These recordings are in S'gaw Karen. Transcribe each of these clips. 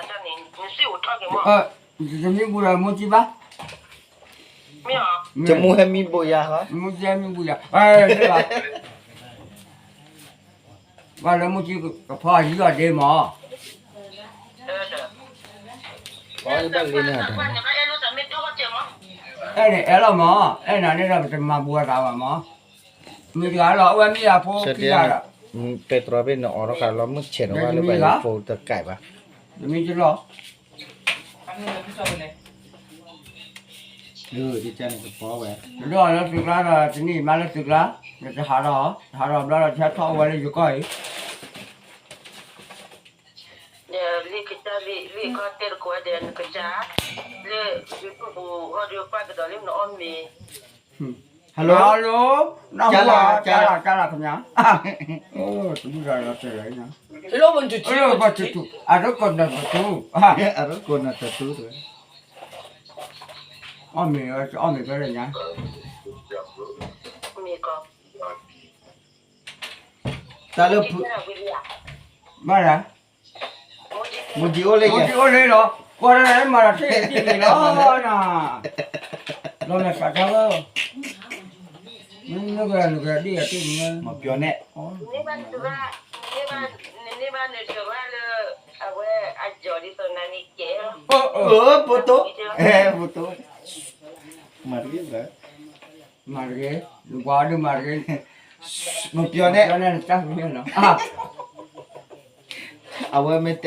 တမံဘူးဒီးမူကံဘၣ်, တမူဟဲမံဘူးယၤ, မူကံဟဲမံဘူးယၤ, ဘၣ်လၢမူကံကဖီယံာ်အီၤဒ့မး, အဲၣ်န့ၣ်အဲၣ်လီၤမး, အဲၣ်နၤန့ၣ်ဒီးပတမၤဘူးအသးဘၣ်မး, မ့ၢ်တဂၤလီၤ အဝဲမ့ၢ်ယၤဖိခံဂၤဒီး, ပဲတြီဘ့ၣ်နအီထီၣ်ခါလီၤ မုၢ်ဆဲးနဝဲလၢပှၤဖိတကးဘၣ်, တမံတလီၢ် ဒ်န့ၣ်ကပီဝဲ, ဒ်လၢသုးကျါဒီး တနံၣ်မးလၢသုးကျါ, နတဟးထီၣ်, တဟးထီၣ်ဘျီဒီး တဟးထီၣ်ဝဲလၢယကီၢ်အံၤ, လၢကစၢ်လံ လံကီၢ်တဲတကိးဝဲဒီး နကစၢ်, လၢ YouTube ပူၤဟီဒီးပှၤကဒီးလၢနအီၣ်မ့ၤ, hello, ကၢ်လၢ် ကၢ်လၢ် ကၢ်လၢ် ခင်ဗျာ, တဘူၣ်ဒီးလီၤတဲာ်လီၤ, hello, အရကိးနတတူ, အရကိးနတတူ, အီၣ်မ့ၤ, အီၣ်မ့ၤဖဲလဲၣ်ညါ, တၢ်လၢဖု, ဘၣ်ဒၣ်, မူဒံအိၣ်လၢယဲ, မူဒံအိၣ်လၢဒီး, ကွၢ်တၢ်လၢမၤတၢ်ထံၣ်တံၢ်န့ၣ်လီၤ, လီၤမဲာ်သးတၢ်လီၤ, မ့ၢ်နကဒ်အတံၢ်န့ၣ်, မၤပျီန့ၣ်, နန့ၢ်ဘၣ်နစၢၤဘၣ်လၢ အဝဲအယီၤဒ်သိးနၤန့ၣ်ကဲ, ဖိတိ, ဖိတိ, မၤတဂ့ၤ, မၤတဂ့ၤ, နကွၢ်ဒုးမၤတဂ့ၤ, မၤပျီန့ၣ်, အဝဲမ့ၢ်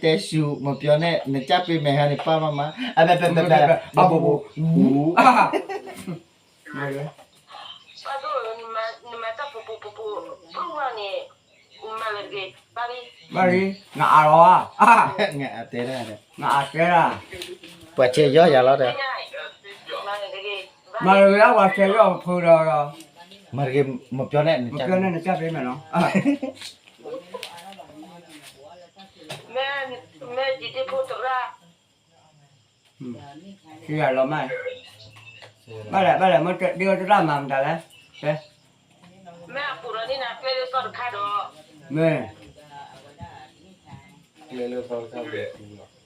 တဲဆူး မၤပျီန့ၣ် နကၢ်ပ့ၤမဲာ်ဟါန့ၣ် ပၢ်မးမး, အဘဲဘဲဘဲဘဲ, အဘူးဘူး, နမၤတၢ်ပူၤပူၤပူၤပူၤ, ဘၣ်လံ, နအးလီၤဧါ, နအးတဲဒၣ်, ပှၤဆဲးယီၤယၤလီၤဒီး, မၤတဂ့ၤ ပှၤဆဲးယီၤဖုဒီး, မၤတဂ့ၤ မၤပျီန့ၣ်, မၤပျီန့ၣ်နကၢ်ပ့ၤမဲာ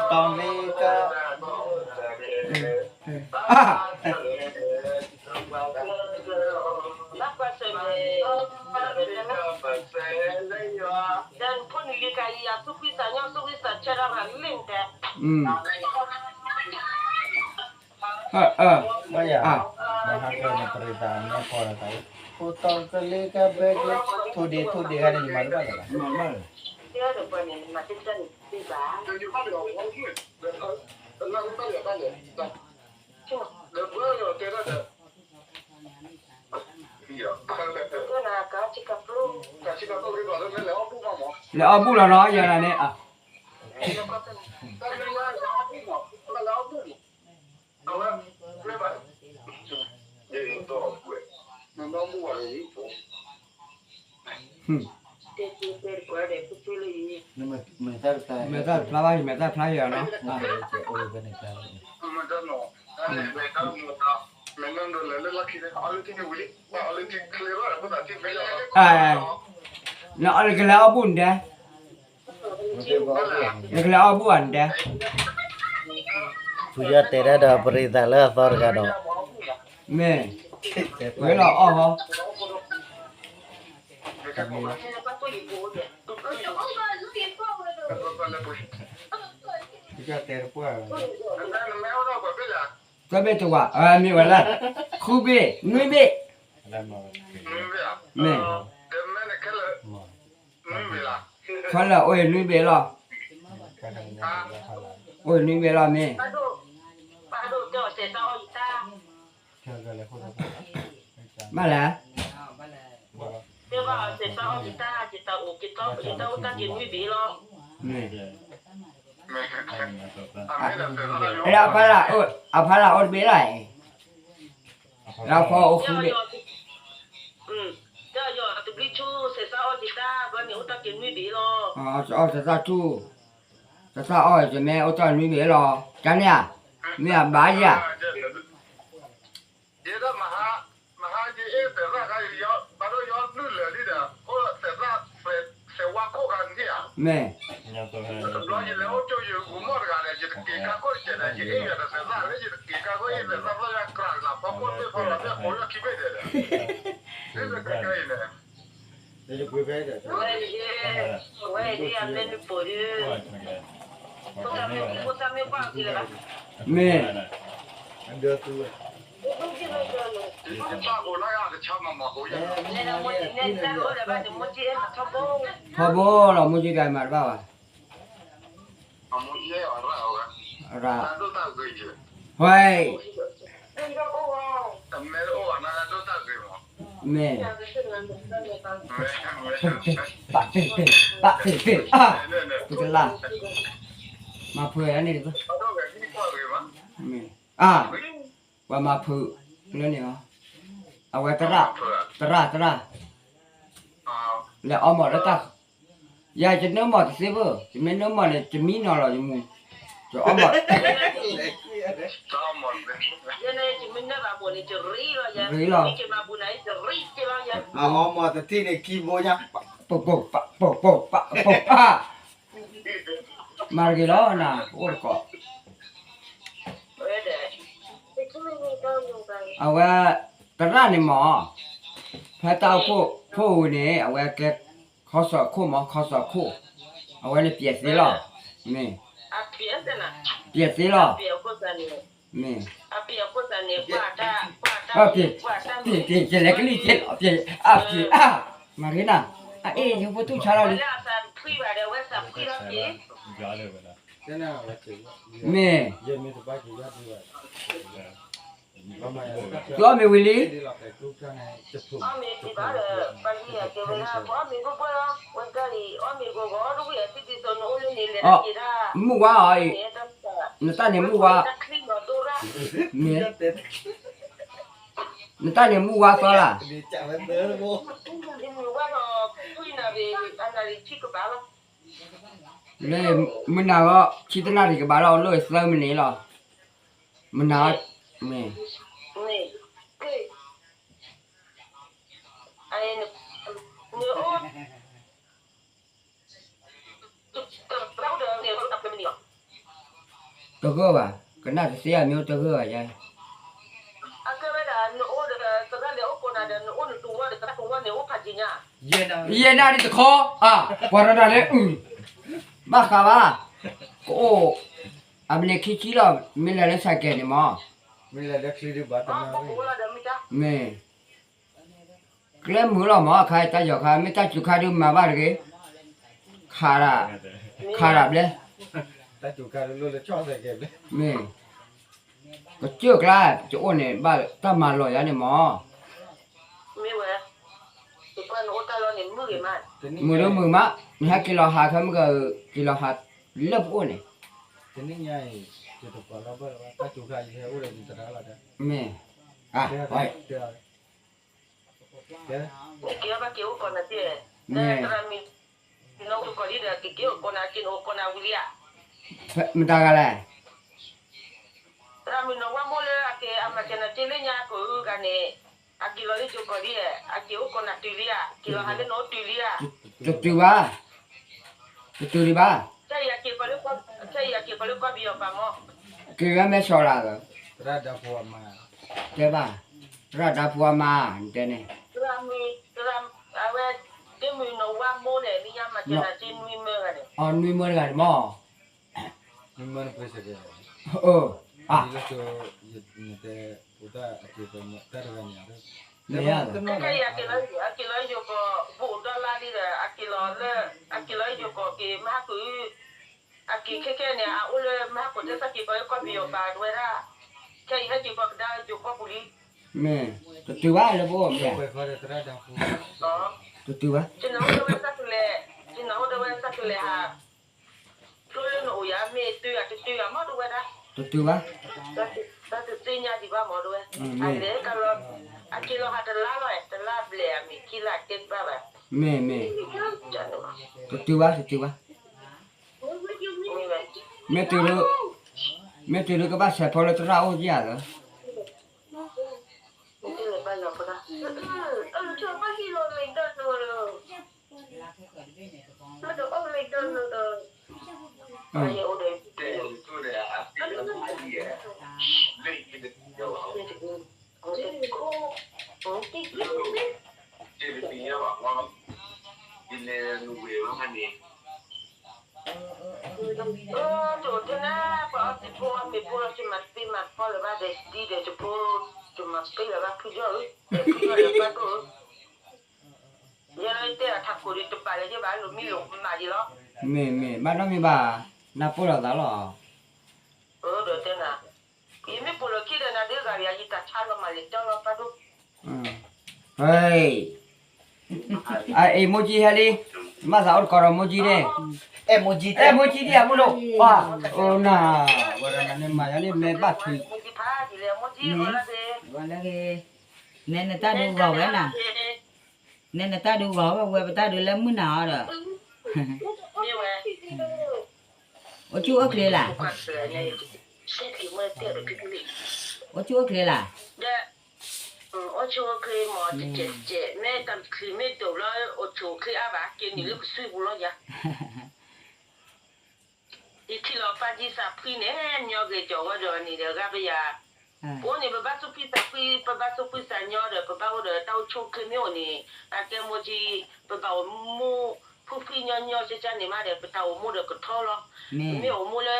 ်နီၤ, မ့ၢ်ယတံၤဖိသရၣ် လီၤမး, ဘၣ်လဲၣ် ဘၣ်လဲၣ် မ့ၢ်တၢ်မၤမတၤလဲၣ်, မ့ၢ်အပူၤဒီးန့ၣ်နကျဲလၢသီတခါဒီး, မ့ၢ်, ကျဲလၢသီတခါဒီး, ဖိတံၢ်လံကါ ဘၣ်ယၤ, မဟါကၢန့ၣ် ပရံသးမ့ၢ်ဖီလီၤသး, ဖိတံၢ်ကလံကါဘဲကလံ, ထိၣ်ဒ့ထိၣ်ဒ့ခါန့ၣ် ယမၤတဘၣ်လၢၤဘၣ်, လဲၤအီၣ်ဘူၣ်လီၤနီၤ ယၤန့ၣ်, မဲာ်သၣ်တဖျါဘၣ် ယမဲာ်သၣ်ဖျါယၤနီၤ, နကလဲၤအီၣ်ဘူၣ်နတဲ, နကလဲၤအီၣ်ဘူၣ်ဧါနတဲ, ဖုယီၤတဲဒၣ်ဒီးပရံသးလၢအသီတဂၤဒီး, မ့ၢ်, ဝဲလီၤအီၣ်ဟီ သၢဘ့ၣ်တဝာ်, မ့ၢ်ဝဲလၢ, ဃုဘ့ၣ်, နွံဘ့ၣ်, မ့ၢ်, ခဲလၢာ်အိၣ်အံၤနွံဘ့ၣ်လီၤ, အိၣ်အံၤနွံဘ့ၣ်လီၤမ့ၢ်, ဘၣ်လဲၣ်, မ့ၢ်, အဖီလာ်အိၣ်တဘ့ၣ်လီၤအံၤ, လၢဖီအိၣ်ဃုဘ့ၣ်, အီၣ်သးဆူၣ်, သးသၣ်အီၣ်ယမဲအိၣ်တ့ၢ်နွံဘ့ၣ်လီၤ, ကန့ၣ်ဧါ, မ့ၢ်အဘၣ်ယၤ ယဲဒၣ်မဟါ, သဲးသၣ်ခါ, ဘၣ်ဒီးယီၤလုၢ်လၢာ်လံဒီး အိၣ်သဲးသၣ်, သဲးဝါခိၣ်ခါန့ၣ်ဧါ, မ့ၢ်, တဘျီယလဲၤအိၣ်ကၠိယဂူၤမီၢ်တဂၤဒီး ယတက့ၤကါခိၣ်တစဲးဒီး ယအ့ၣ်ယၤဒီးသဲးသၣ်လၢ ယတက့ၤကါခိၣ်အ့ၣ်သဲးသၣ် သီၣ်ယၤကြၤကလး ဖီခိၣ်သ့ၣ်ဖီလီၤသ့ၣ် ဃိးယီၢ်ခံဘ့ၣ်ဒဲးဒီး, ဒ်သိးခဲအံၤန့ၣ် ဝဲဒ်အမ့ၢ်နပိာ်ဒ်, ဖိသၣ်မ့ၢ်ဝံဖိသၣ်မ့ၢ်ကွၢ်အီၤက့ၤလၢၤဘၣ်, မ့ၢ်, ထီဘိလီၤ မိၢ်ကၠံတၢ်မၤတဘၣ်ဘၣ်, ဝဲ, မ့ၢ်, ပကလၢ်, မၤဖုးန့ၣ်, မ့ၢ်, အါ, ပှၤမၤဖုးလၢန့ၣ်လီၤ, အဝဲသရၣ်, သရၣ်, သရၣ်, လဲၤအီမီၢ်လၢတၢ်, ယၤယနၢမီၢ်တသ့ဘၣ်, ယမ့ၢ်နၢမီၢ်န့ၣ် ယမံနီၤလီၤယမူ, ယအီမီၢ်, ရံလီၤ, ပပပပပပ, မၤတဂ့ၤလီၤနၤ အိၣ်တကိး, အဝဲ, သရၣ်န့ၣ်မ့ၢ်, ဖဲတၢ်အိၣ်ဖှိၣ်ဖိဝံၤန့ၣ် အဝဲကဲ, ခီစီၤခိၣ်မ့ၢ် ခီစီၤခိၣ်, အဝဲန့ၣ်ပျဲးသ့လီၤ, မ့ၢ်, ပျဲးသ့လီၤ, မ့ၢ်, ပျဲး, ပျဲး, ပျဲး, ပျဲး, ပျဲး, မၤတဂ့ၤနၤ, အအ့ၣ် ယဖိတူၢ်ဆါလီၤလံ, မ့ၢ်, သုအီၣ်မ့ၤဝံၤလံ, မုၢ်ဝါအီၤအံၤ, နတၢ်န့ၣ်မုၢ်ဝါ, မ့ၢ်, နတၢ်န့ၣ်မုၢ်ဝါသီလၢ်, လၢမုၢ်နၤဂီၢ် ဆံတနၣ်ရံၣ်ကဘၣ်လီၤ လိၣ်သၢမံးနံးလီၤ, မုၢ်နၤဂီၢ်, မ့ၢ်, တဂၢၢ်ဘၣ်, ကနၣ်တသ့အမ့ၢ်အိၣ်တဂၢၢ်ဘၣ်ယါ, ယဲနၤဒ်တခီ, ပှၤတနီၤန့ၣ်, ဘၣ်ဃးဘၣ်, ကအိၣ်, အမံးနံးခံဆံလီၤ မ့ၢ်လဲၤလၢဆဲးကဲးန့ၣ်မး, မ့ၢ်, ကျဲမုာ်လီၤမး ခါအံၤတၢ်ယီၤခါ မ့ၢ်တၢ်စူၤခါဒုးမၤဘၣ်တဂ့ၤ, ခး, ခးဒၣ်ဘျဲၣ်, မ့ၢ်, ကစၢၢ်ကျါ ယအိၣ်န့ၣ် ဘၣ်တၢ်မၤလီၤယၤန့ၣ်မး, မုာ်ဒိၣ်မုာ်မး, နဟဲက့ၤလီၤဟးခဲမုၢ်ဂၤ, က့ၤလီၤဟးလၢပအိၣ်န့ၣ်, မ့ၢ်, မ့ၢ်, မတၤဂၤလဲၣ်, သရၣ်မုၣ်နီၢ်ဝါမိၢ်လၢအက့ၤအမၤစၢၤနၤက့ၤလၢညါကဂုၤဂၤန့ၣ်, အက့ၤလီၤလၢယိၤကီၢ်လံ, အက့ၤအိၣ်ကီးနၤတုၤလံဧါ, က့ၤလီၤဟးလၢနအိၣ်တုၤလံဧါ, တတုၤဘၣ်, တတုၤဒံးဘၣ်, ခဲအံၤအက့ၤကီးလၢကီၢ်ပယီၤပၤမး, က့ၤဝဲမဲာ်ဆီးလၢ်, တဲဘၣ်, သရၣ်ဒါဖိအမါ, တဲန့ၣ်, အဝဲ, သရၣ်မုၣ်နီၢ်ဝါမိၢ်န့ၣ် လၢညါမၤစၢၤနၤက့ၤနွံမၢဂၤန့ၣ်, အနွံမၢတဂၤန့ၣ်မး အၢ, အ, တၢ်တဂၤန့ၣ်, ခဲအံၤအက့ၤလီၤယိၤကီၢ် ဘူးဒီလါလံဒီး အက့ၤလီၤလၢ, အက့ၤလီၤယိၤကီၢ်က့ၤမဟါဃုာ်, အက့ၤခဲခဲန့ၣ် အအိၣ်လၢမဟါဃုာ် တၢ်စၢ်က့ၤကီးလၢကီၢ်ပယီၤပၤတဝဲဒၣ်, ခဲအံၤဟဲက့ၤကီးကဒါယိၤကီၢ်ပူၤလံ, မ့ၢ်, တတုၤဘၣ်လၢပအိၣ်မ့ၢ်, တတုၤဘၣ်, ယနၢ်ဟူဒၣ်ဝဲတၢ်ကလဲၤ, ယနၢ်ဟူဒၣ်ဝဲတၢ်ကလဲၤဟး ဖျိလၢနအိၣ်ယၤ မ့ၢ်တုၤအတတုၤအမ့ၢ်တဝဲဒၣ်, တတုၤဘၣ်, တၢ်တသ့ၣ်ညါဒံးဘၣ်မ့ၢ်တဝဲ, အလဲၤကလီၤ, အက့ၤလီၤဟးတလါလီၤ, တလါဘျဲၣ်အမ့ၢ်ခံလါတဲတဘၣ်ဘၣ်, မ့ၢ်, မ့ၢ်, တတုၤဘၣ် တတုၤဘၣ်, မ့ၢ်တုၤလၢ, မ့ၢ်တုၤလၢကဘၣ်ဆဲးဖီလၢသရၣ်အိၣ်ဧါလၢ အၢ အၢ တၢ်ဘၣ်ဟံၣ်လီၤလံတၢ်နီၤလၢ မ့ၢ်တအိၣ်လံတၢ်နီၤဒီး ယလဲၤနဝဲၢ်ဝဲန့ၣ် တအိၣ်ထဲနၤ ပှၤအီၣ်သံးဖိအီၣ်မ့ၤဖိလီၤ ယမၤသ့မၤကီလၢၤဘၣ်ဒီး ဒ်ဒီးယဖိ ယမၤသ့လၢၤဘၣ်ဖုယီၢ်ဧၢ, ဖုယီၢ်ဒီးပၢ်ဒိၣ်ဧၢ, ယဲလၢယတဲအထးခိၣ်ဒီးတပာ်လၢၤယဘၣ်လိာ်မံလိာ်မးယံၤလီၤ. မ့ၢ်မ့ၢ် ဘၣ်နီတမံၤဘၣ်, နၢ်ပၢၢ်လိာ်သးလီၤ. အၢ ဒီးတဲနၤ, ယမ့ၢ်ပိာ်လီၤခံဒီးနၤဒုးဂၤယၤ ယတၢ်ဆါလီၤမၤလဲၤကၠီလီၤပၢ်ဒိၣ်. ဟဲ, အ့ၣ် မိၢ်ကၠံဟဲလံ, မၤသးအိၣ်တကိးဒီးမိၢ်ကၠံန့ၣ်, အဲၣ်မိၢ်ကၠံ အဲၣ်မိၢ်ကၠံဒံးအမိၢ်ဒိၣ်, ပှၤ, အိၣ်နၤ, ဝဲဒၣ်နၤန့ၣ်မၤယၤန့ၣ် မ့ၢ်ဘၣ်ထွံၣ်, နဲနတၢ်ဒုးဂီၤဝဲနၤ, နဲနတၢ်ဒုးဂီၤဝဲ ဝဲပတၢ်ဒုးလၢမုၢ်နၤအီၤဒီး အိၣ်ဆူၣ်အိၣ်ချ့လၢ်, အိၣ်ဆူၣ်အိၣ်ချ့လၢ်, အိၣ်ဆူၣ်အိၣ်ချ့မ့ၢ်တကဲးကဲး မ့ၢ်တၢ်ချံမ့ၢ်ဒိးလၢအိၣ်ဆူၣ်အိၣ်ချ့အါဘၣ် ကဲနံၤလၢပစုပူၤလီၤယၤ ယထံၣ်လီၤပၢ်ကၠံသးဖှံန့ၣ် ညီဂ့ၤကီၤဝဲဒီးန့ၣ်ဒီး ဂၤပယၤ, ပအိၣ်န့ၣ် ပဘၣ်သူၣ်ဖှံသးဖှံ ပဘၣ်သူၣ်ဖှံသးညီဒီး ပဘၣ်အိၣ်ဒီးတၢ်အိၣ်ဆူၣ်အိၣ်ချ့မ့ၢ်အိၣ်န့ၣ် အကဲမိၢ်ကၠံ, ပဘၣ်အိၣ်မူ ဖှံဖှံညီညီကၠၢကၠၢန့ၣ်မးဒီး ပတၢ်အိၣ်မူဒီးကထီလီၤ. ပမ့ၢ်အိၣ်မူလၢ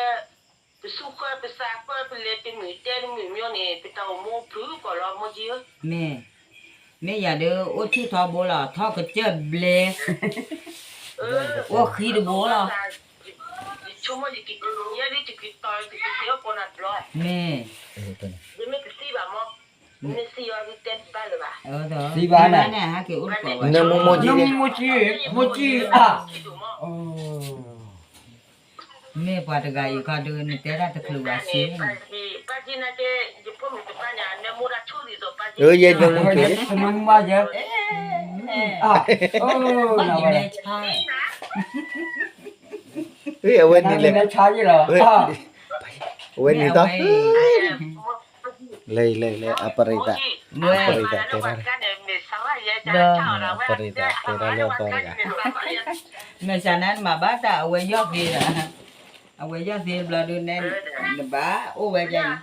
ပသူၣ်ဃၢပသးဃၢ ပလဲၤတမုာ်တဲတမုာ်မ့ၢ်အိၣ်န့ၣ် ပတၢ်အိၣ်မူဖုၣ်ကီးလီၤ မိၢ်ကၠံဧၢ. မ့ၢ်, မ့ၢ်ယၤဒုး အိၣ်ဆူၣ်ထီဘိလီၤ ထီကစၢၢ်ဘျဲ, အိၣ်ဃံတဘိလီၤ. မ့ၢ်, သံဘၣ်န့ၣ် ဟဲက့ၤအိၣ်တကိးဘၣ်, မိၢ်ကၠံ, မိၢ်ကၠံ, မိၢ်ကၠံအါ မ့ၢ်ပှၤတဂၤအံၤခီဒုး နတဲတၢ်တချုးဘၣ်စ့, ယဲနမူဆိ, အဝဲန့ၣ်လဲၣ်, အဝဲန့ၣ်တီ, လဲၤလဲၤလဲၤ အပရံသး, အပရံသးတဲတၢ်, အပရံသးတဲတၢ်လၢအသီတဂၤ မဲာ်ဆှးန့ၣ်မၤဘၣ်တၢ် အဝဲယီၢ်သ့ဒီး, အဝဲယီၢ်သ့ဘျီဒုးနဲ, နဘၣ်အိၣ်ဝဲဒၣ်အံၤ,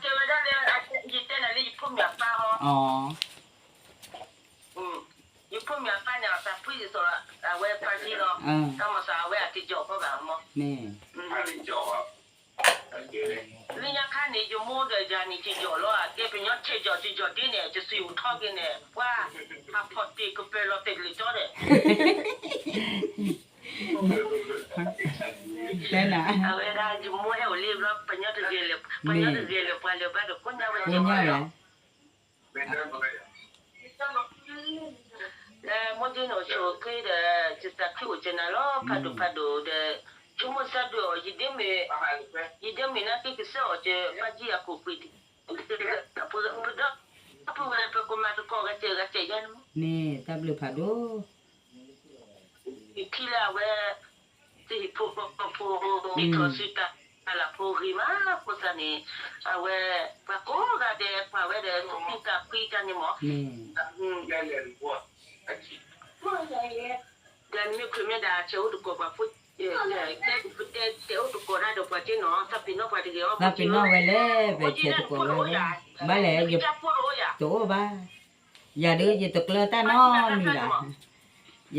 ယဖိမုၣ်အပၢ်န့ၣ် အသးဖှံလီၤ, အဝဲပၢ်ကၠံလီၤ, တၢ်မၤစၢၤအဝဲအတယီၤဃီဘၣ်မး, လၢညါခါန့ၣ် ယမိၢ်ဒီးယၤန့ၣ် ယယီၤလီၤ, အကဲပညီထံယီၤ ယယီၤဒ်န့ၣ် ယစံးအိၣ်ထီၣ်က့ၤန့ၣ် ပှၤဟးဖီၣ်တ့ၢ်ကပၢၤလီၤတဲာ်ကလံၤတီဒီး တဲနၤ, အဝဲဒၣ်ယမိၢ်ဟဲအိၣ်လံဘျီ ပညီတဂဲၤလၢၤ, ပညီတဂဲၤလၢၤပှၤလၢၤဘၣ်ဒီး ကိးညါဝဲကိးညါဝဲ, လၢမိၢ်ဒ်န့ၣ်အိၣ်ဆိးအိၣ်ချ့ဒီး ယသးခုအိၣ်ကနၤလီၤ ဖးဒိၣ်ဖးဒိၣ်ဒီး ဆိကမိၣ်ဆၢဒုးအီၤ ယဒ့မုၣ်, ယဒ့မုၣ်နာ်က့ကစၢ်အီၤကပၢ်ကၠံအကူၣ်ပှ့ၤ, ပဒီပုၢ်ဝဲၢ် ပကမၤသကိးဂၤစဲးဂၤစဲးယါန့ၣ်မး, မ့ၢ်တၢ်ဘျုးဖးဒိၣ် ယထံၣ်လၢအဝဲ တဟံၣ်ဖိဃီဖိ မ့ၢ်ထီၣ်စုတၢ်လၢဖိဂ့ၤမး အဃိသတးန့ၣ် အဝဲ ပှၤကိးဂၤဒဲး ပှၤဝဲဒီး သူၣ်ဖှံသးဖှံတၢ်န့ၣ်မး, ဒီးနမ့ၢ်ချုးမ့ၢ်ဒၣ်ဆဲးအိၣ်တကိးပှၤဖိ, တဲအိၣ်တကိးတၢ်ဒီးပှၤက့နီၤ သးပ့ၤနီၣ်ပှၤတဂ့ၤအီၤ, သးပ့ၤနီၣ်ဝဲလဲၣ် ပဆဲးတကိးဝဲ, ဘၣ်လဲၣ် တအိၣ်ဘၣ် ယၤဒုးယတကျၢၤတၢ်နီတမံၤဘၣ်, ယ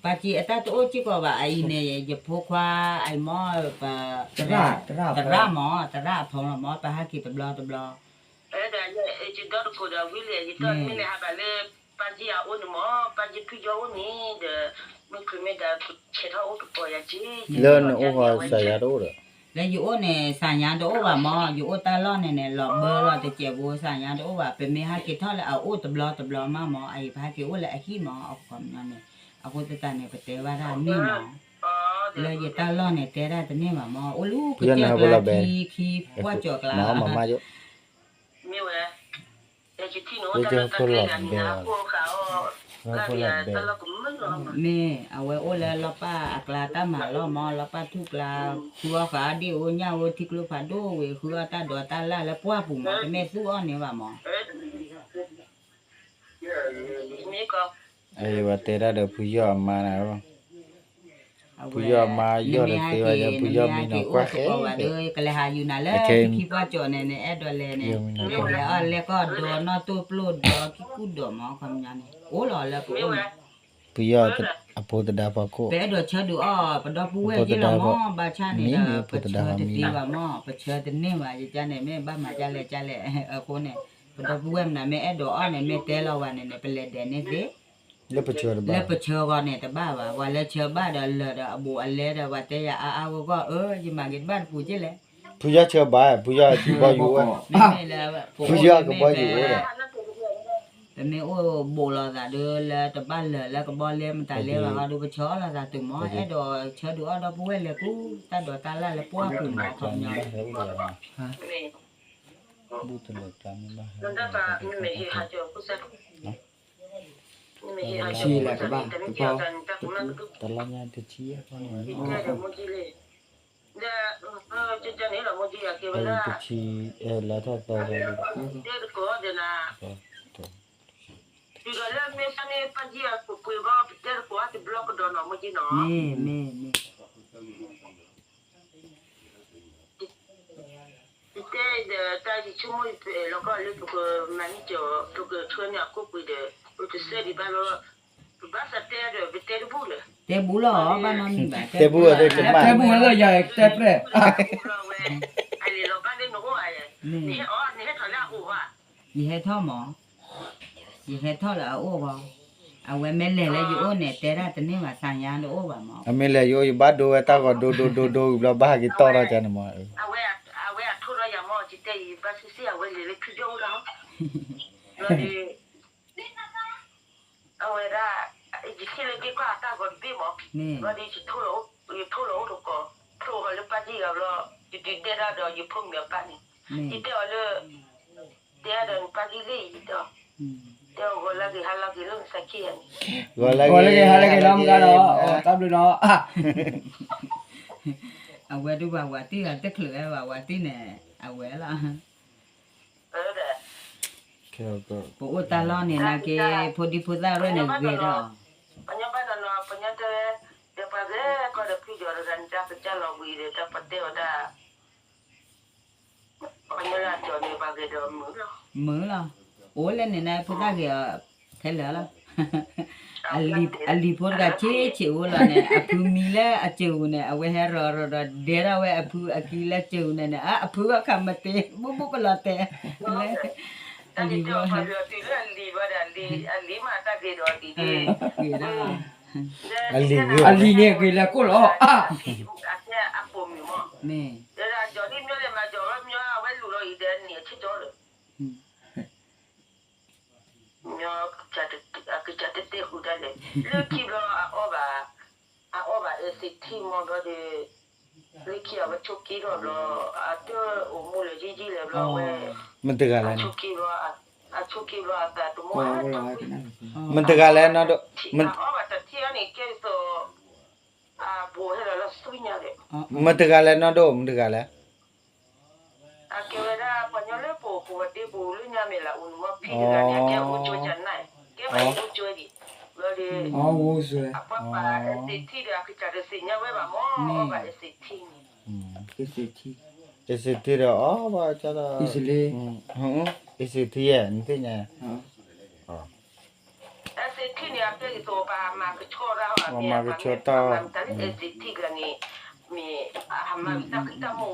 ပၢ်ကၠံအတၢ်တအိၣ်စ့ၢ်ကီးဘၣ် အအံၤန့ၣ် ယဖိခွါအအံၤမ့ၢ် သရၣ်မ့ၢ် သရၣ်အဖီလီၤမ့ၢ် ပဟဲက့ၤတဘျီတဘျီ, ဒီးယဒီတကိးဒီးဝံၤလဲၣ် ယတမ့ၢ်လဲၤဟးဘၣ်လၢ ပၢ်ကၠံအအိၣ်န့ၣ်မ့ၢ် ပၢ်ကၠံဖုယီၢ်အိၣ်န့ၣ်ဒီး မ့ၢ်ချုးမ့ၢ်ဒၣ်ဆဲးထီၣ်အိၣ်တကိးယၤက့, လၢနအိၣ်ဃီစၢ်ယၤတအိၣ်ဒီး လၢယအိၣ်န့ၣ် စၢ်ညါတအိၣ်ဘၣ်မ့ၢ် ယအိၣ်တၢ်လီၢ်န့ၣ်န့ၣ် လီၤဘၢလီၤတစဲးဖိ စၢ်ညါတအိၣ်ဘၣ် ပမ့ၢ်ဟဲက့ၤထီၣ်လၢအအိၣ်တဘျီတဘျီမးမ့ၢ် အအံၤပဟဲက့ၤအိၣ်လၢအဟံၣ်မ့ၢ် အခီပညီန့ၣ် အဃိသတးန့ၣ် ပတဲဘၣ်တၢ်န့ၣ်မ့ၢ် လၢယတၢ်လီၢ်န့ၣ် တဲဒၣ်တန့ၢ်ဘၣ်မ့ၢ် အိၣ်လၢကစၢၢ်ကျါခံခံ ပှၢ်ကၠီၤကျါ မ့ၢ်ဝဲ ယကဖိလီၤဘဲ, မ့ၢ်အဝဲအိၣ်လၢလီၢ်ပၢ်အကျါတၢ်မၤလီၢ်မ့ၢ် လီၢ်ပၢ်ထူၣ်ကျါ, ဃုအီၣ်ဃာ်ဒ့ၣ်အိၣ်ညၣ်အိၣ်ထံကျိဖးဒိၣ်ဝံၤ ဃုအီၣ်တၢ်ဒိးတၢ်လၢ်လၢပှၢ်ပူၤမ့ၢ် တမ့ၢ်သူၣ်အီၣ်န့ၢ်ဘၣ်မ့ၢ် အဝဲတဲတၢ်ဒီးဖုယီၢ်အမါန့ၣ်, ဖုယီၢ်အမါယီၢ်တသ့ဘၣ်, ဖုယီၢ်မံနီၤကွၢ်ဃဲ, ကလဲၤဟးယူၤနၤလၢ ပခံပှၢ်ကၠီၤန့ၣ်န့ၣ် အဲၣ်ဒိးလဲၤန့ၣ် လဲၤအီၣ်လဲၤကီၢ်ဒီးနီၢ်တိၢ်ပျိၢ်ဒီးခံကူၣ်ဒီးမး ခီပညီန့ၣ် အိၣ်လီၤလၢပအိၣ်န့ၣ် ဖုယီၢ်အဖိသဒါဖီခိၣ်, ပအဲၣ်ဒိးဆၢဒုးအီၣ် ပဒီပုၢ်ဝဲၢ်က့လီၤမး, ဘၣ်ဆၣ်န့ၣ်ဒီး ပဆၢတသ့ဘၣ်မး, ပဆၢတန့ၢ်ဘၣ်, ယကန့ၣ် မ့ၢ်ဘၣ်မၤဒ်လဲၣ်ဒ်လဲၣ်အဃိန့ၣ်, ပဒီပုၢ်ဝဲၢ်မနုၤမ့ၢ်အဲၣ်ဒိးအီၣ်န့ၣ် မ့ၢ်တဲလီၤဝဲန့ၣ်န့ၣ် ပလဲၤဒဲးန့ၢ်သ့ လၢပဆၢဂီၤန့ၣ်တဘၣ်ဘၣ်, ပှၤလၢဆၢဘၣ်ဒီးလၢာ်ဒီးအဘူးအလဲဒီး ပှၤတဲယၤအါအါဂီၢ်ဂီၢ် အၢ ယမၤဂ့ၤတဘၣ်တပူၤက့လဲၣ်, ဖုယီၢ်ဆၢဘၣ်, ဖုယီၢ်ကဘီယူၤအိၣ်, ဖုယီၢ်ကဘီယူၤအိၣ်ဒီး ပမ့ၢ်အိၣ်ဘူးလိာ်သးဒီး လၢတဘၣ်လၢာ်လၢကဘီလဲမတၤလဲဘၣ်ဃီဒီး ပဆၢအီၣ်လိာ်သးတုၤမး, အဲၣ်ဒိးဆၢဒုးအီၣ်ဒီပုၢ်ဝဲၢ်လဲၤကူၣ်တၢ်ဒိးတၢ်လၢ်လၢပှၢ်ပူၤမး ခီပညီန့ၣ် ဆံးလၢကဘၣ်, တလါညါတဆံယဲၢ်ဖီန့ၣ်, တဆံ, လါထီၣ်သီ, မ့ၢ်, မ့ၢ်, ယတဲဒီးတၢ်ယဆိကမိၣ်လီၤကီၢ်လၢပကမၤန့ၢ်ကီၤ ပကဆှၢန့ၢ်အခိၣ်ပှ့ၤဒီး ပတစဲးဒံးဘၣ်လီၤ, ပဘၣ်သးတဲဒီး ပတဲတဘူၣ်လၢၤ, တဲဘူၣ်လီၤ, ဘၣ်နီတမံၤဘၣ်, တဲဘူၣ်ဝဲ, တဲဘူၣ်ဝဲလၢယၤတဲပြဲၢ်, အလဲၤလီၤဘၣ်လၢနအိၣ်ဧါ, နဟဲထီၣ်လၢအအိၣ်ဘၣ်, ယဟဲထီၣ်မး, ယဟဲထီၣ်လၢအအိၣ်ဘၣ်, အဝဲမ့ၢ်လဲၤလၢယအိၣ်န့ၣ် တဲဒၣ်တန့ၢ်ဘၣ် သးညါတအိၣ်ဘၣ်မး, အမ့ၢ်လဲၤယအိၣ် ယဘၣ်ဒိဝဲတၢ်ဂီၤဒိဒိဒိဒိဝံၤဘျီ ဘၣ်ဟဲက့ၤတီၢ်ထီၣ်ကန့ၣ်မး, အဝဲအထိၣ်ထီၣ်ယၤမး ယတဲယဘၣ်စံးစံး အဝဲလဲၤလၢဖံယီၢ်အိၣ်လီၤ, ဘျီဒီး အဝဲဒၣ်, ယထံၣ်လၢဒ့ကွၢ်အတၢ်ဂီၤတဘ့ၣ်မး, ဘျီဒီး ယထိၣ်လီၤအိၣ်တကိး, ထိၣ်ဃီၤလၢပၢ်ကံၢ်ဂၤဘျီ, ယဒုးတဲဒၣ်ဒီးယဖိမုၣ်အပၢ်န့ၣ်, ယတဲအီၤလၢ, တဲအီၤဒီးနပၢ်ကံၢ်လံယတဲအီၤ, တဲအီၤဂီၤလၢဂ့ၤဟါလၢဂ့ၤလၢနသးခံဂၤန့ၣ်, ဂီၤလၢဂ့ၤဟါလၢဂ့ၤလီၤမုၢ်ဂၤဒီး, တၢ်ဘျုးနီၤ, အဝဲဒုးပှၤဝၤတံၢ်ဂၤတချုးဝဲပှၤဝၤတံၢ်န့ၣ်, အဝဲလီၤ ပအိၣ်တၢ်လီၢ်န့ၣ်နာ်က့, ဖိဒံဖိသၣ်ရဲၣ်န့ၣ်ဂ့ၤဒီး, ပညီဘၣ်နီၤနီၤ ပညီတဲ, ဒီးပှၤဂ့ၤကီၢ်ဒီးဖုယီၤတဂၤန့ၣ် တၢ်ပတဲအီၤဒၣ်, ပှၤကညီလၢအကီၤန့ၣ် ပှၤဂ့ၤဒီးမုာ်လီၤ, မုာ်လီၤ, အိၣ်လၢန့ၣ်န့ၣ် ဖိသၣ်ဂ့ၤအီၤ, ထဲလၢာ်လီၤ အလံၤဖိတဂၤဆံးဆံးအိၣ်လီၤန့ၣ် အဖုမံလၢအစၢၤပူၤန့ၣ် အဝဲဟဲရီၤရီၤဒီးဒဲထီၣ်ဝဲအဖုအကံလၢစၢၤပူၤန့ၣ်န့ၣ် အဖုဘၣ်ခးမ့ၢ်တ့ ဘူၣ်ဘူၣ်ပလီၤတဲာ်, လၢ, အလံၤဖိ, အလံၤန့ၣ်ဂ့ၤလၢကိၣ်လီၤ, မ့ၢ်, အကစၢ်တတဲဃုာ်တၢ်လဲၣ်, လၢခံဘျီအအီၣ်ဘၣ်, အအီၣ်ဘၣ် acid မ့ၢ်ဘျီဒီး, လၢခံအဝဲဆိးက့ထီၣ်ဘျီ, အတအိၣ်မူလၢယံာ်ယံာ်လဲၣ်ဘျီဝဲ, မ့ၢ်တဂၤလဲၣ်န့ၣ်, အဆိးက့ဘျီအသးတမူဟါထီၣ်, မ့ၢ်တဂၤလဲၣ်နီၢ်ဒိၣ်, အအီၣ်ဘၣ်တထံၣ်အီၤန့ၣ် ကဲသိး အဘူးဟဲလီၤလၢဆူညါဒီး, မ့ၢ်တဂၤလဲၣ်နီၢ်ဒိၣ် မ့ၢ်တဂၤလဲၣ် အကဲဝဲဒၣ်ပှၤညီလၢပအိၣ်ဃုာ်ဝဲဒၣ်ပူၤလၢညါမ့ၢ်လၢအအိၣ်န့ၣ်မ့ၢ်ဖံတဂၤန့ၣ် အကဲအိၣ်ကၠိကၠနၢ်, ကဲပှၤအိၣ်ကၠိဒံး, ဘျီဒီး, အပှၤပာ် acid ဒီးအကစၢ်တသ့ၣ်ညါဝဲဘၣ်မ့ၢ်ဘၣ် acid န့ၣ်, acid ဒီးအီၣ်ဘၣ်ကၢ်လီၤ, acid ဧါ နသ့ၣ်ညါ acid န့ၣ် အကဲဒ်သိးပှၤမၤကဆှီတၢ်, ပှၤမၤကဆှီတၢ်, မၤမတၤလၢ acid ကျါန့ၣ်, မ့ၢ်အဟးမၤတၢ်ဖံးတၢ်မူ,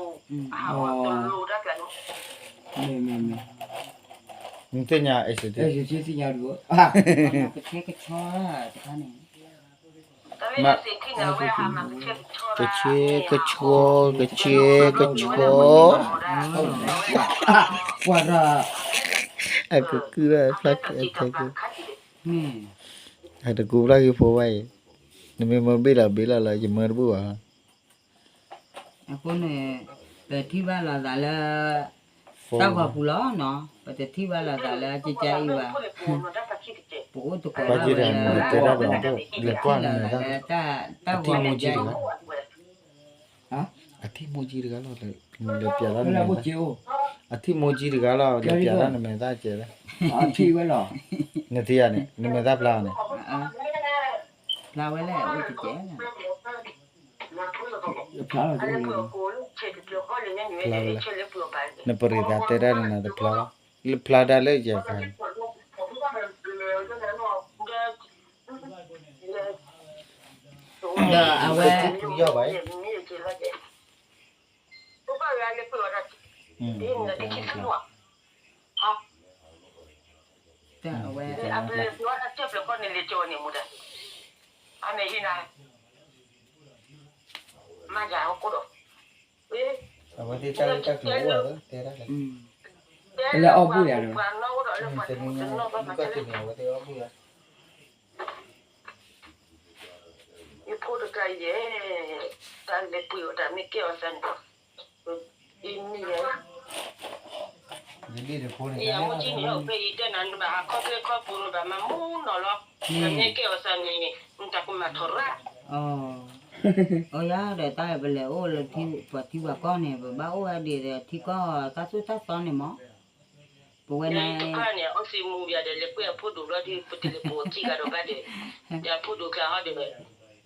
အဟးဂီၤတလိၤတၢ်ကျါန့ၣ်, မ့ၢ်မ့ၢ်မ့ၢ်, နသ့ၣ်ညါ acid, acid သ့ၣ်ညါဒုး, ကဆှီကဆှီတခါန့ၣ်, မ့ၢ်, ကဆှီကဆှီ, ကဆှီကဆှီ, ပှၤရၤ, အကကုၢ်ဖျါကဲထဲက့ၤ, အတကူဖျါက့ၤဖိဘၣ်အံၤ, နမ့ၢ်မၢဘ့ၣ်လီၤဘ့ၣ်လီၤလၢယမၢတဘူၣ်ဘၣ်, အဃိန့ၣ်, ပထံၣ်ဘၣ်လိာ်သးလၢ တၢ်ဂီၤပူၤလီၤနီၤ, ပတထံၣ်ဘၣ်လိာ်သးလၢကကအံၤဘၣ်, ပအိၣ်တကိးဘၣ်ဝဲလၢ ထံၣ်လိာ်သးလၢတၢ်ဂီၤပူၤ, အထံၣ်မိၢ်ကံတဂၤလီၤ, မ့ၢ်လဲၤပျးလီၤန့ၣ်, အထံၣ်မိၢ်ကၠံတဂၤလီၤ, နပျးတၢ်နမဲာ်သၣ်ကဲးလဲၣ်, အထံၣ်ဝဲလီၤ, နထံၣ်ဧါန့ၣ်, နမဲာ်သၣ်ဖျါအီၤန့ၣ်, ဖျါဝဲလဲၣ်, အိၣ်တကဲး, ဖျါလီၤ, ဖျါလီၤ, နပရံးသးတဲတၢ်န့ၣ်နၤတဖျါလီၤ, လၢဖျါတၢ်လၢယဲၢ်ခါန့ၣ်, ဒီးအဝဲ တၢ်အဝဲ အဝဲသ့ၣ်တၢ်ဂ့ၢ်တၢ်ကျိၤအိၣ်, လၢအီၣ်ဘူၣ်ယၤန့ၣ်, ယဖိတဂၤယဲၢ်, တၢ်လဲၤပှ့ၤအီၤတၢ်မ့ၢ်ကဲအီၤသးန့ၣ်, အံၤမ့ၢ်ယဲၢ်, ယဖိန့ၣ် အံၤအမိၢ်ကၠံန့ၣ် ဖဲယတဲနၤ နဘၣ်ဟးခီဖျိခီပူၤ နဘၣ်မၤမူနီၢ်လီၤ, တၢ်မ့ၢ်ကဲအီၤသးန့ၣ် နတၢ်ကမၣ်ထီၣ်ရၣ်, အယၤဒီးတၢ်ပလဲၤအိၣ်လၢပှၤထံပှၤကီၢ်န့ၣ် ပဘၣ်အိၣ်ဝဲဒ်ဒီးထံကီၢ်တၢ်သိၣ်တၢ်သီန့ၣ်မး, ပဝဲန့ၣ် တဖၣ်န့ၣ် အီစံးမူယၤဒီး လဲၤပှ့ၤအဖိဒိၣ်လီၤဒီး ပတလဲၤပိာ်ခံဂၤဒီးဘၣ်ဒီး, ဒီးအဖိဒိၣ်ကျါဟီဒီး,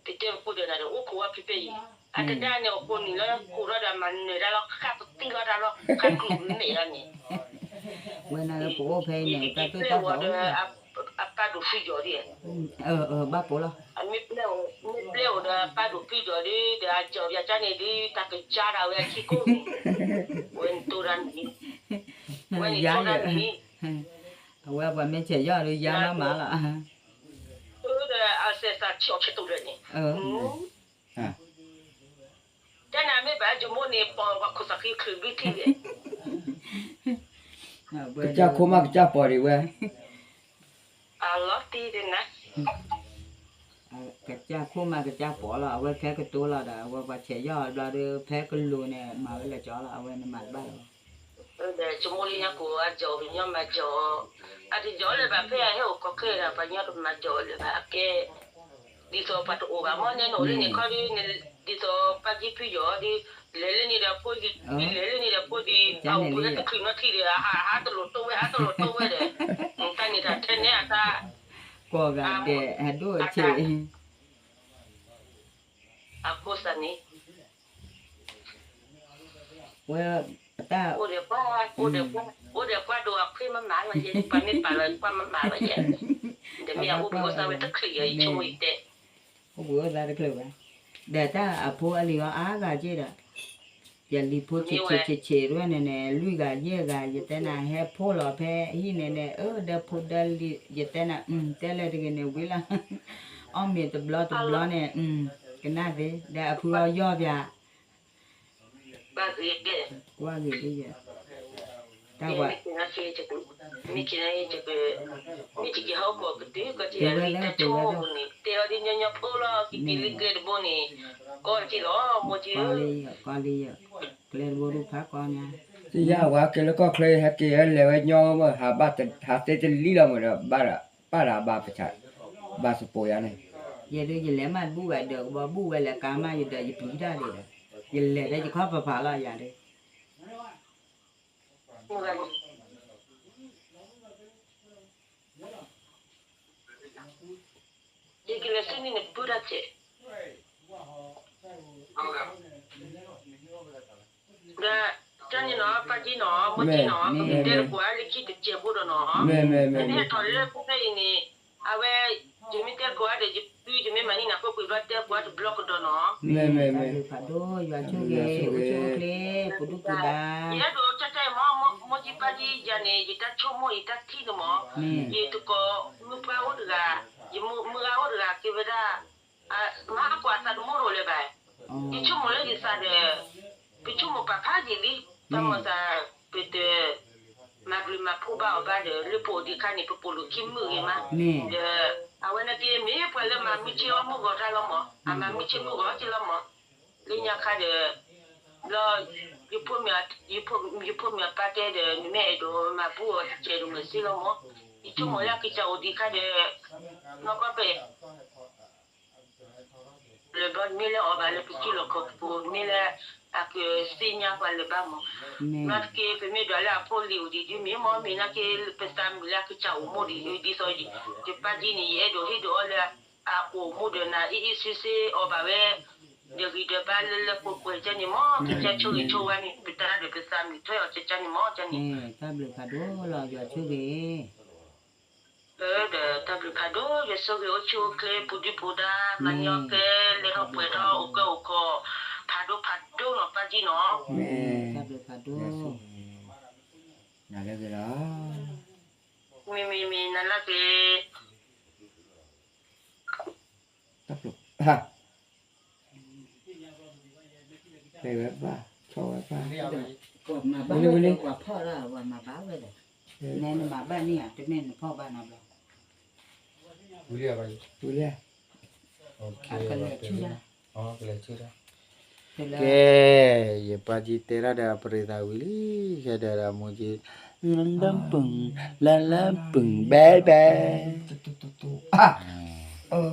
ပတဲပကိးဒီးနၤဒီး အိၣ်ခိးဝဲဖံဖဲအံၤ, အတဒါန့ၣ် အဃိန့ၣ်လၢကိးထီၣ်ဒီးမၤနၢၤတၢ်လီၤ ဃၣ်ပသံလီၤတၢ်လီၤ ဃၣ်ကျူၣ်မဲာ်လီၤန့ၣ်, ဝဲန့ၣ်လၢပအိၣ်ဖဲအံၤန့ၣ် တၢ်သိၣ်တၢ်သီ အပၢ်ဒိၣ်ဖံယီၤဒ်, ဘၣ်ပိာ်လီၤ, မ့ၢ်ပျဲအိၣ်ဒီးပၢ်ဒိၣ်ဖံယီၤဒီး ဒီးအကၠီၤပယၤကၠါန့ၣ်ဒီး တၢ်ကစၢ်ဒၣ်ဝဲအခံကိးန့ၣ်, ဝဲနတိၢ်ဒၣ်န့ၣ်, ဝဲနတိၢ်ဒၣ်န့ၣ် အဝဲပှၤမ့ၢ်ဆဲးယီၤဒီးယါမးမးလီၤ, ဒီးအစဲးသးဆံးအီၤဆဲးတူၢ်လၢန့ၣ်, တၢ်နၤမ့ၢ်ဘၣ်ယမိၢ်န့ၣ် ပှၤခိၣ်သးဃံချုးဘံထံၣ်ဝဲ, ကစၢ်ခိၣ်မးကစၢ်ပီၤဒံးဝဲ, အလီၤတံၢ်ဒ်နၤ ကစၢ်ခိၣ်မးကစၢ်ပီၤလီၤ အဝဲဖဲကတိၤလီၤဒီး အဝဲပှၤဆဲးယီၤဘျီဒီး ဖဲကလိၤန့ၣ် မၤဝဲလၢကၠီလီၤ အဝဲန့ၣ်မၤတဘၣ်လၢၤဘၣ်, ဒီးယမိၢ်လၢညါကိးအကၠီၤ ပညီမၤကၠီၤ, အတယီၤလၢၤဘၣ်ဖဲအဟဲအိၣ်ကီၢ်ခဲဒီး ပညီတမၤကၠီၤလၢၤဘၣ်အကဲ, ဒ်သိးပှၤတအိၣ်ဘၣ်မ့ၢ်နဲနအိၣ်လၢန့ၣ်ခီဒီး ဒ်သိးပၢ်ကၠံဖုယီၤဒီး, လဲၤလၢန့ၣ်ဒီးဖိလံၤ, လဲၤလၢန့ၣ်ဒီးဖိလံၤ, အအိၣ်လၢတချုးနီထံၣ်ဒီး အဟးဟးတလိာ်တိၢ်ဝဲ ဟးတလိာ်တိၢ်ဝဲဒီး, တၢ်န့ၣ်တၢ်ထဲန့ၣ်အတၢ်, ကိးဂၤဒဲး အဒိၣ်အဆံး အဖိစၢ်န့ၣ်, ဝဲ, တၢ်, အိၣ်ဒီးကွၢ်ဒိၣ်အခွ့မမၤလီၤယဲ ပှၤမ့ၢ်ပာ်လီၤကွၢ်မမၤလီၤယဲ, ဒီးမ့ၢ်အအိၣ်ဘှံးအိၣ်သါဝဲတချုးယဲ ယဆိကမိၣ်ယတဲ, အိၣ်ဘှံးအိၣ်သါတချုးဘၣ်, ဒီးတၢ်အဖိအလံၤအီၤအါဂၤက့ဒီး, ယလံၤဖိဆံးဆံးဆံးဆံးတဝဲန့ၣ်န့ၣ် လွံၢ်ဂၤယဲၢ်ဂၤ ယတဲနၤဟဲဖိလီၤဖဲဟံၣ်န့ၣ်န့ၣ် အၢ ဒီဖိဒီလံၤ ယတဲနၤ တဲလၢတဂ့ၤန့ၣ်ဝံၤလီၤ, အီၣ်မ့ၤတဘျီတဘျီန့ၣ်, ကနၣ်သ့ ဒီးအဖုအီၤယီၢ်ပၠး, ကွၢ်ဂ့ၤ, တၢ်ဝဲ, မ့ၢ်ကဟဲ, မ့ၢ်ကဟဲအိၣ်ကီၢ်ကတုၤကီၢ်ထံၣ်အလံတၢ်ဆိကမိၣ်န့ၣ် တဲအီၤဒ်ညီညီဖိလီၤ ကက့ၤလံကျဲတဘိန့ၣ်, ကီၢ်ထံၣ်လီၤ မိၢ်ကၠံ, ကျဲတဘိဒုးဖးကီညါ, ယဝဲက့ၤလၢကီၢ်ချၢ ဟဲက့ၤဟဲလဲၤဝဲညီမး ဟးသ့တလံလီၤမးဒီး ဘၣ်ဒီးပၢ်ဒီးအဘၣ်ပဆး, ဘၣ်စပိာ်ယၤန့ၣ်, ယဲဒၣ်ယလဲၤမးတဘူၣ်ဘၣ်ဒီး ကဘီဘူၣ်ဝဲလဲၤကါမးယဒီး ယပျံၤတၢ်ဒံးဒီး, ယလဲၤဒီးယခီၣ်ဖးဖးလီၤယၤဒီး ယကလဲၤဆူန့ၣ်နပုၢ်တၢ်စဲး, ဒီး, တၢ်န့ၣ်နီၤ ပၢ်ကၠံနီၤ ပကတဲတကိးအါလၢခံတစဲးဖိဒီးနီၤ, မ့ၢ်ဟဲထီၣ်လၢဖဲအံၤန့ၣ်, အဝဲ, ယမ့ၢ်တဲတကိးအါဒီး ယပုၢ်ယမ့ၢ်မၤန့ၢ်နၤခိၣ်ကွံာ်ဘျီတဲပှၤတဘျီကဒီးနီၤ, ဖးဒိၣ်ယွၤဆိၣ်ဂ့ၤ အိၣ်ဆူၣ်အိၣ်ချ့ ပဒုၣ်ပဒါ ယအဲၣ်ဒိးတဲတဲမ့ၢ် မိၢ်ကၠံပၢ်ကၠံယၤန့ၣ် ယတၢ်ဆိကမိၣ်ယတၢ်ထံၣ်န့ၣ်မ့ၢ်, ယတကိးမုၢ်ပှၢ်အိၣ်တဂၤ, ယမုၢ်ဂၤအိၣ်တဂၤက့ၤဝဲဒၣ်, မၤကွၢ်သးတမူရိၤလၢၤဘၣ်, ယဆိကမိၣ်လၢယသးဒီး, ပဆိကမိၣ်ပာ်ဖးယံာ်လံ, တၢ်မၤသး, ပတ မၤဘျုးမၤဖှိၣ်ဘၣ်အီၤဘၣ်ဒီး လၢပအိၣ်ဒံးအခါန့ၣ် ပပိာ်လိာ်ခံမုာ်ဂ့ၤမး, ဒီး, အဝဲန့ၣ်က့မ့ၢ်ပှၤလၢမၤမုာ်ဆ့အီၣ်မုာ်ဂီၤတၢ်လီၤမး, အမၤမုာ်ဆ့မုာ်ဂီၤက့လီၤမး, လၢညါခါဒီး, ဘျီ, ယဖိမုၣ်အပၢ်တဲဒီး နမ့ၢ်အဲၣ်ဒိးမၤဘူၣ်အီၤတစဲးဒိၣ်မးစ့လီၤမး, ယဆိကမိၣ်လၢကစၢ်အိၣ်ဒံးခါဒီး, နီၢ်ကီၢ်ပဲၢ် လၢဘီမ့ၢ်လၢအီၤဘၣ်လၢပစုလီၢ်ခီၣ်ခိၣ်မ့ၢ်လၢ အကသ့ၣ်ညါပှၤလၢၤဘၣ်မး, နာ်သက့ ပမ့ၢ်ဒွးလၢအဖိလံၤအိၣ်ဒံးဒုမ့ၢ်မ့ၢ်မ့ၢ်နာ်က့ ပသးမုာ်လၢအကစၢ်အိၣ်မူဒံးဒ်သိး ယပၢ်ကံန့ၣ် ယအဲၣ်ဒိးဟ့ၣ်ဒိးအီၤလၢ အအိၣ်မူဒီးနၤအ့ၣ်အ့ၣ်ဆ့ဆ့အီၤဘၣ်ဝဲ ဒီးဂံၢ်ဒီးဘါလၢလၢပှဲၤပှဲၤကဲန့ၣ်မ့ၢ် ကစၢ်ဆိၣ်ဂ့ၤဆိၣ်ဝါန့ၣ် ပတၢ်ဒီးပသးမုာ်ထွဲအီၤကဲန့ၣ်မ့ၢ်ကဲန့ၣ် တၢ်ဘျုးဖးဒိၣ်လီၤ ယွၤဆိၣ်ဂ့ၤ ဒီးတၢ်ဘျုးဖးဒိၣ် ယဆိၣ်ဂ့ၤအိၣ်ဆူၣ်အိၣ်ချ့ ပူၤဒုပူၤဒါ မၤညီကဲ လဲၤထီၣ်ပှဲၤထီၣ် အိၣ်ကၢအိၣ်ခီၣ် ဖးဒိၣ်ဖးဒိၣ်နီၤ ပၢ်ကံနီၤ တၢ်ဘျုးဖးဒိၣ် နၤလၢဂ့ၤလီၤ မ့မ့မ့ၢ်နၤလၢဂ့ၤ တၢ်ဘျုး တဲဝဲဘၣ် ဆီၣ်ဝဲဘၣ် မၤဘၣ်ဝဲဒီး ပှၤဖီၣ်လၢ ပှၤမၤဘၣ်ဝဲဒီး နဲနမၤဘၣ်န့ၣ်ဧါ တမ့ၢ်နဖီၣ်ဘၣ်နီတဘျီ ဝံၤလံ ကဲ ယပၢ်ကံတဲတၢ်ဒီးအပရံသးဝံၤလံ ခဲဒီးဒီးမိၢ်ကံ လၢလၢပူၤ လၢလၢပူၤ ဘဲဘဲ တူတူတူတူ အ